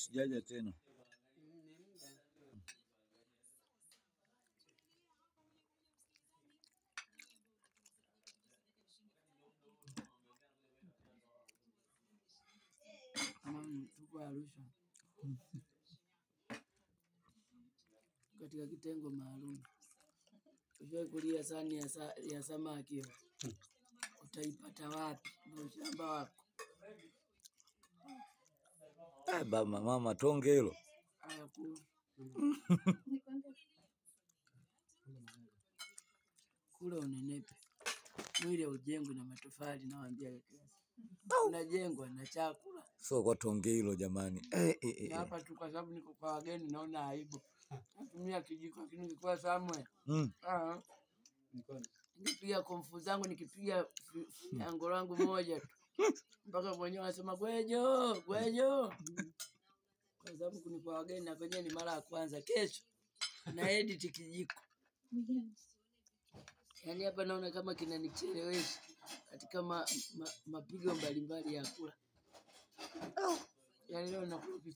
Sijaja tena. Tuko Arusha katika kitengo maalum. Ushawahi kulia sahani ya samaki? Utaipata wapi? Ndio ushamba wako. Eh, baba mama tonge hilo. Haya kula. Kula unenepe. Mwili haujengwi na matofali, nawaambia kila siku. Unajengwa na chakula. So kwa tonge hilo jamani. Na hapa tu kwa sababu niko kwa wageni naona aibu. Natumia kijiko lakini ningekuwa somewhere. Ah. Nikipiga komfu zangu nikipiga ango langu moja tu. Mpaka mwenyewe anasema gwejo, gwejo. Kwa sababu ni kwa wageni na kwenyewe ni mara ya kwanza. Kesho na edit kijiko. Yaani hapa naona kama kinanichelewesha katika mapigo mbalimbali ya kula. Yaani leo nakula